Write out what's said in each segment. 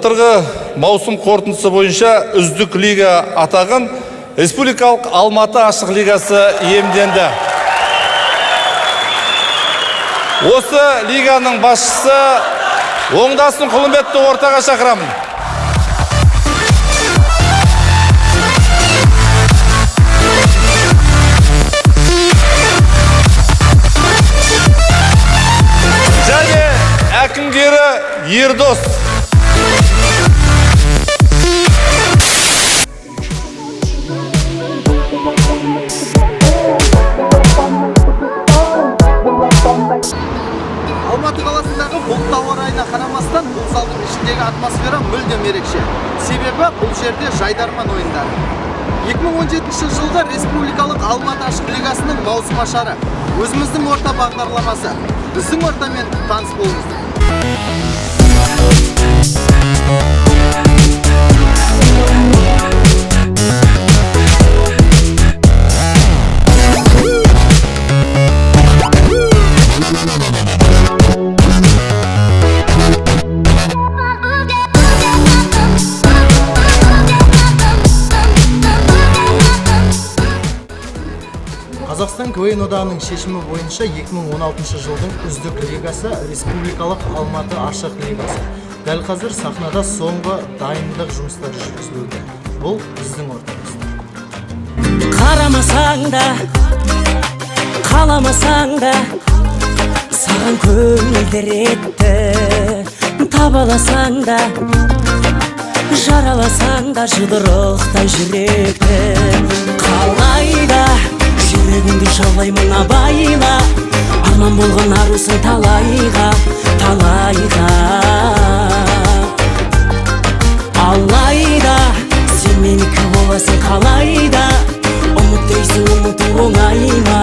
Былтырғы маусым қорытындысы бойынша үздік лига атағын Республикалық Алматы ашық лигасы иемденді. Осы лиганың басшысы Оңдасын Құлымбетті ортаға шақырамын. Және әкімгері Ердос. Алматы қаласындағы бұлтты ауа райына қарамастан, бұл залдың ішіндегі атмосфера мүлдем ерекше. Себебі бұл жерде жайдарман ойындары. 2017 жылғы Республикалық Алматы ашық лигасының маусым ашары. Өзіміздің орта бағдарламасы. Біздің ортамен таныс болыңыздар. Қазақстан КВН одағының шешімі бойынша 2016 жылдың үздік лигасы Республикалық Алматы ашық лигасы. Дәл қазір сахнада соңғы дайындық жұмыстары жүргізілуде. Бұл біздің ортамыз. Қарамасаң да, қаламасаң да, саған көңілдер етті. Табаласаң да, жараласаң да жұдырықтай жүректі. Қалайда жүрегіңді жаулаймын, абайла. Арман болған арусың талайға, талайға. Алайда сен менікі боласың қалайда. Ұмыт дейсің, ұмыту оңай ма,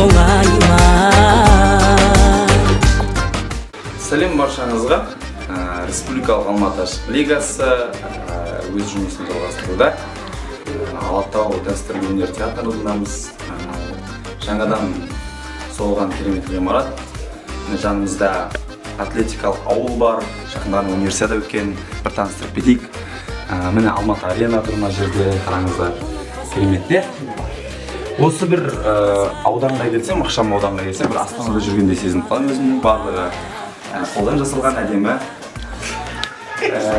оңай ма? Сәлем баршаңызға. Республикалық Алматы ашық лигасы өз жұмысын жалғастыруда. Алатау дәстүрлі өнер театрындамыз. Жаңадан соғылған керемет ғимарат. Міне, жанымызда атлетикалық ауыл бар. Жақында ғана универсиада өткен, бір таныстырып кетейік. Міне, Алматы арена тұр мына жерде, қараңыздар. Керемет те. Осы бір ауданға келсем, ықшам ауданға келсем, бір Астанада жүргендей сезініп қаламын өзімнің. Барлығы қолдан жасалған, әдемі.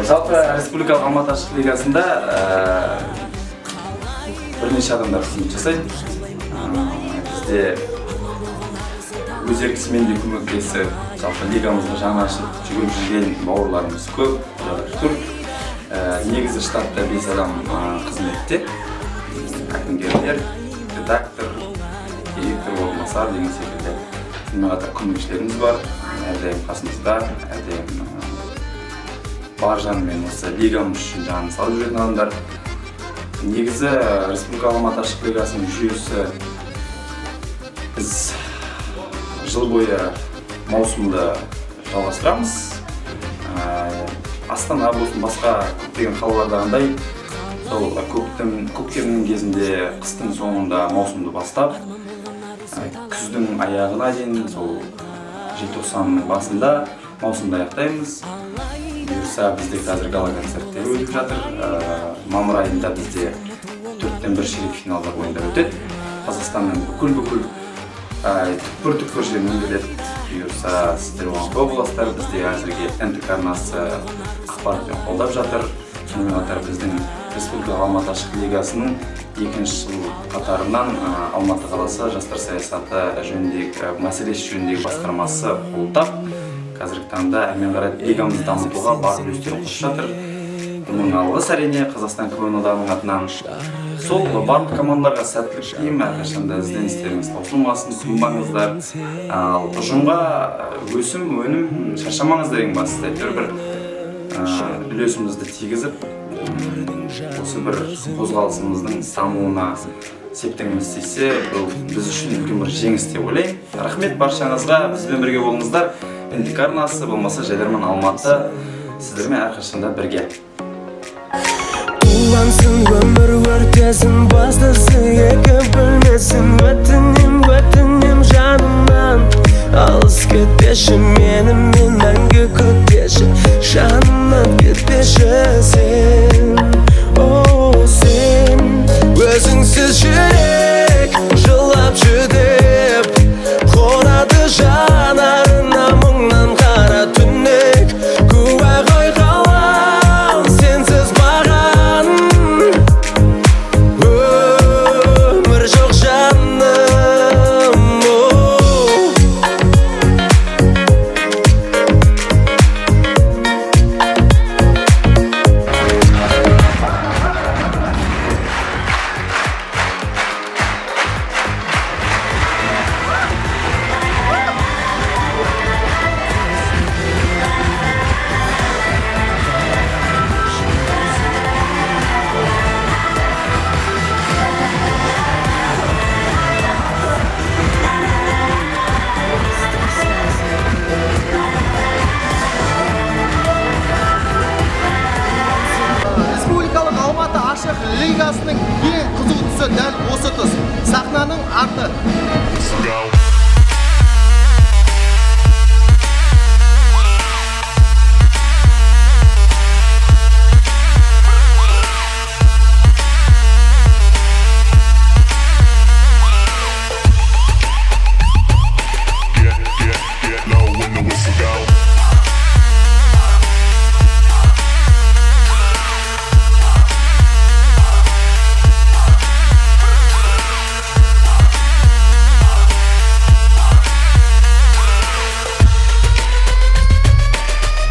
Жалпы Республикалық Алматы ашық лигасында бірнеше адамдар қызмет жасайды. Бізде өз еркісімен де көмектесіп, жалпы лигамызға жаны ашып жүгіріп жүрген бауырларымыз көп, Құдайға шүкір. Негізі штатта бес адам қызметте. Әкімгерлер, редактор, директор, орынбасар деген секілді. Сонымен қатар көмекшілеріміз бар, әрдайым қасымызда, әрдайым бар жанымен осы лигамыз үшін жанын салып жүретін адамдар. Негізі Республикалық Алматы ашық лигасының жүйесі: біз жыл бойы маусымды жалғастырамыз. Астана болсын, басқа көптеген қалалардағындай, сол көктемнің кезінде, қыстың соңында маусымды бастап, күздің аяғына дейін, сол желтоқсанның басында маусымды аяқтаймыз. Бұйырса, бізде қазір гала концерттер өтіп жатыр. Мамыр айында бізде төрттен бір ширек финалдар ойындар өтеді. Қазақстанның бүкіл түкпір түкпір жерінен келеді. Бұйырса, сіздер оған куә боласыздар. Бізде әзірге НТК арнасы ақпаратпен қолдап жатыр. Сонымен қатар біздің Республикалық Алматы ашық лигасының екінші жыл қатарынан Алматы қаласы жастар саясаты жөніндегі мәселесі жөніндегі басқармасы қолдап, қазіргі таңда әрмен қарай лигамызды дамытуға бар үлестерін қосып жатыр. Мың алғыс, әрине, Қазақстан КВН одағының атынан. Сол барлық командаларға сәттілік тілеймін. Әрқашанда ізденістеріңіз таусылмасын, тынбаңыздар. Ал ұжымға өсім, өнім, шаршамаңыздар. Ең бастысы, әйтеуір бір үлесімізді тигізіп, осы бір қозғалысымыздың дамуына септігіміз тисе, бұл біз үшін үлкен бір жеңіс деп ойлаймын. Рахмет баршаңызға, бізбен бірге болыңыздар. НТК арнасы болмаса Жайдарман Алматы сіздермен әрқашанда бірге. Улансын өмір, өртесін, бастысы екі бөлмесін. Өтінем, өтінем жанымнан, алыс кетпеші, менімен мәңгі күтпеші, жанымнан кетпеші. Лигасының ең қызу тұсы дәл осы тұс. Сахнаның арты. Get, get, get low when the whistle go.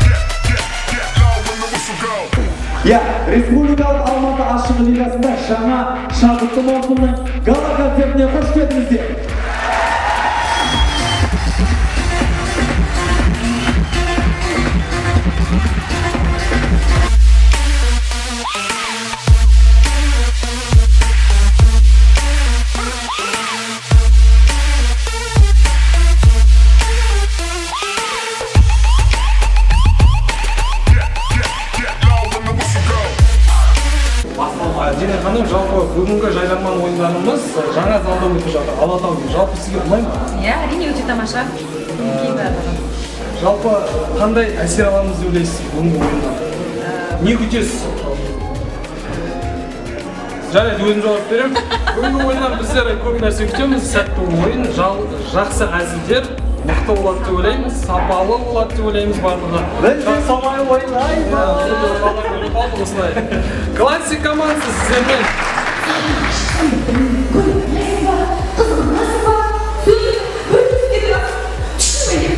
Get, get, get low when the whistle go. Иә, республикалық Алматы ашық лигасында жаңа шабытты маусымның гала концертіне қош келдіңіздер. Get, get, get low when the whistle go. Дина ханым, жалпы бүгінгі жайдарман ойындарымыз жаңа залда өтіп жатыр, Алатау. Жалпы сізге ұнай ма? Иә, әрине, өте тамаша. Көңіл барлығы. Жалпы қандай әсер аламыз деп ойлайсыз бүгінгі ойыннан? Не күтесіз? Жарайды, өзім жауап беремін. Бүгінгі ойыннан біздер көп нәрсе күтеміз. Сәтті ойын, жақсы әзілдер, мықты болады деп ойлаймыз, сапалы болады деп ойлаймыз барлығы. Біз де солай ойлаймыз. Иә, балалар көріп қалдық осылай. Классик командасы сіздермен. Көрінесің ба, қызғанасың ба, сөзің бір түске түсінбей.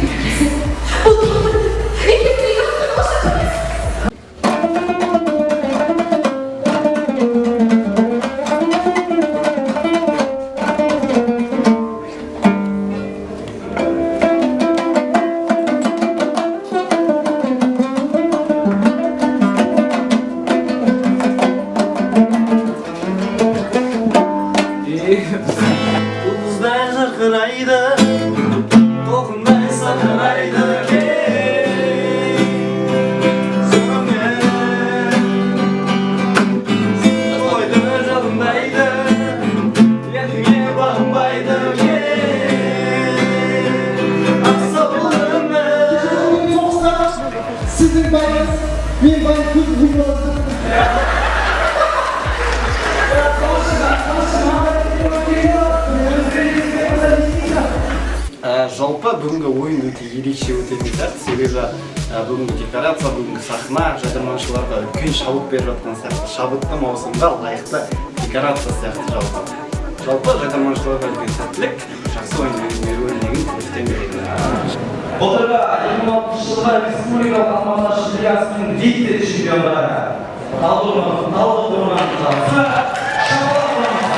Бұл екеуі. Жұлдыздай жарқырайды, толқындай сарқырайды кең сонымен ойды жалындайды, еркіңе бағынбайды кең асыл өмір. Сіздің байыңыз, мен байым, көзім құйып алады. Жалпы бүгінгі ойын өте ерекше өтетін сияқты, себебі бүгінгі декорация, бүгінгі сахна жайдарманшыларға үлкен шабыт беріп жатқан сияқты, шабытты маусымға лайықты декорация сияқты. Жалпы жайдарманшыларға үлкен сәттілік, жақсы ойын өрнегін көрсетемін деген. Былтырғы 2006 жылғы республикалық Алматы ашық лигасының вице чемпиондары Талдықорған қаласы Шапалақ құрамасы.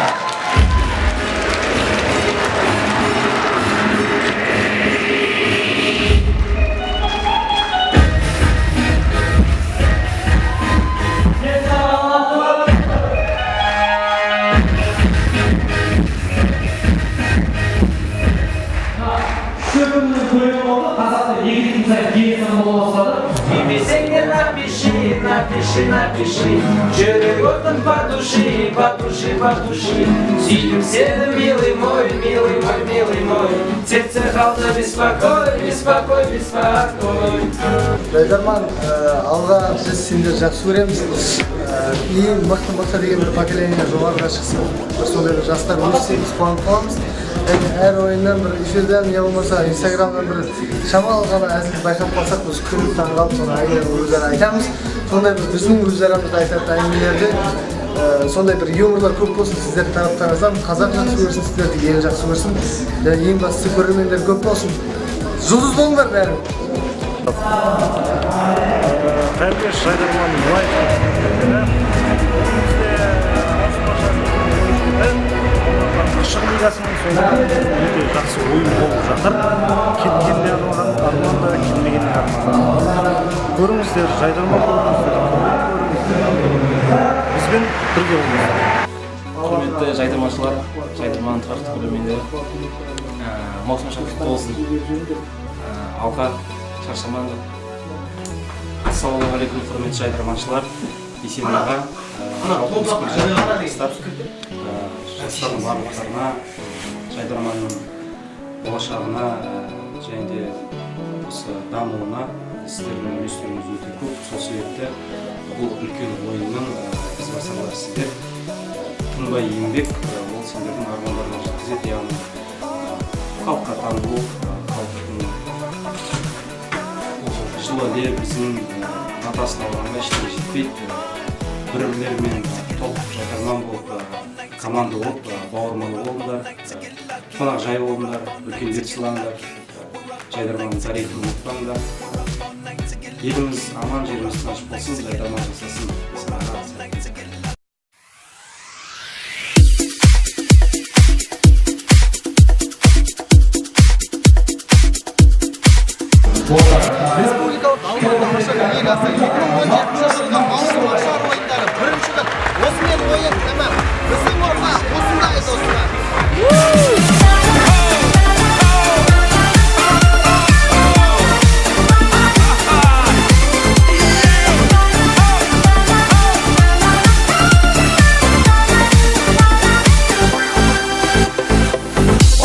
Шөпімнің көлемі болды, қазақта екі күн сайын келесі бола бастады. Песенька напиши, напиши, напиши. Жүрек отын потуши, потуши, потуши. Сүйдім сені, милый мой, милый мой, милый мой. Сердце қалды беспокой, беспокой, беспокой. Жайдарман, алға! Біз сендерді жақсы көреміз. Ең мықты мықты деген бір поколение жоғарыға шықсын, бір сондай бір жастар өссе, біз қуанып қаламыз. Және әр ойыннан бір эфирден, не болмаса инстаграмнан бір шамалы ғана әзіл байқап қалсақ, біз күліп, таңғалып, соны әңгімені өзара айтамыз. Сондай бір біздің өз арамызда айтатын әңгімелерде сондай бір юморлар көп болсын сіздердің тараптарыңыздан. Қазақ жақсы көрсін сіздерді, ел жақсы көрсін және ең бастысы көрермендер көп болсын. Жұлдыз болыңдар бәрің! Қайырлы кеш, Жайдарман лайв! Бізде ашық лигасының соңы, өте жақсы ойын болып жатыр. Келгенде арман, арманда, келмегенде арман. Көріңіздер, Жайдарман көріңіздер, көріңіздер, бізбен бірге болыңыздар. Құрметті жайдарманшылар, Жайдарман тұрақты көрермендері, маусым құтты болсын! Алға, шаршамаңдар! Ассалаумағалейкум, құрметті жайдарманшылар! Есен аға, жалпы республикалық жастардың барлықтарына, жайдарманның болашағына және де осы дамуына сіздердің үлестеріңіз өте көп. Сол себепті бұл үлкен ойынның ізбасарлары сіздер. Тынбай еңбек ол сендердің армандарыңа жеткізеді, яғни халыққа танылу, халықтың жылы лебізін, батасын алғанға ештеңе жетпейді. Бір бірлерімен топ жайдарман болып, команда болып, бауырмал болыңдар, қонақжай болыңдар, үлкендерді сыйлаңдар, жайдарманның тарихын ұмытпаңдар. Еліміз аман, жеріміз тыныш болсын, жайдарман жасасын. Есен аға, сәттілік. Республикалық Алматы ашық лигасы 2017 жылғы маусым ашар ойындары бірінші күн. Осымен ойын тәмам. Біздің орта осындай, достар.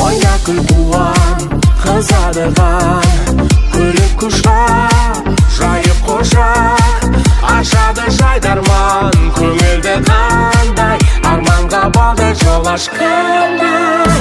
Ойна, күл, қуан, қызады қан. Күліп құшақ жайып, құшақ ашады жайдарман. Көңілді қандай арманға болды жол ашқандай.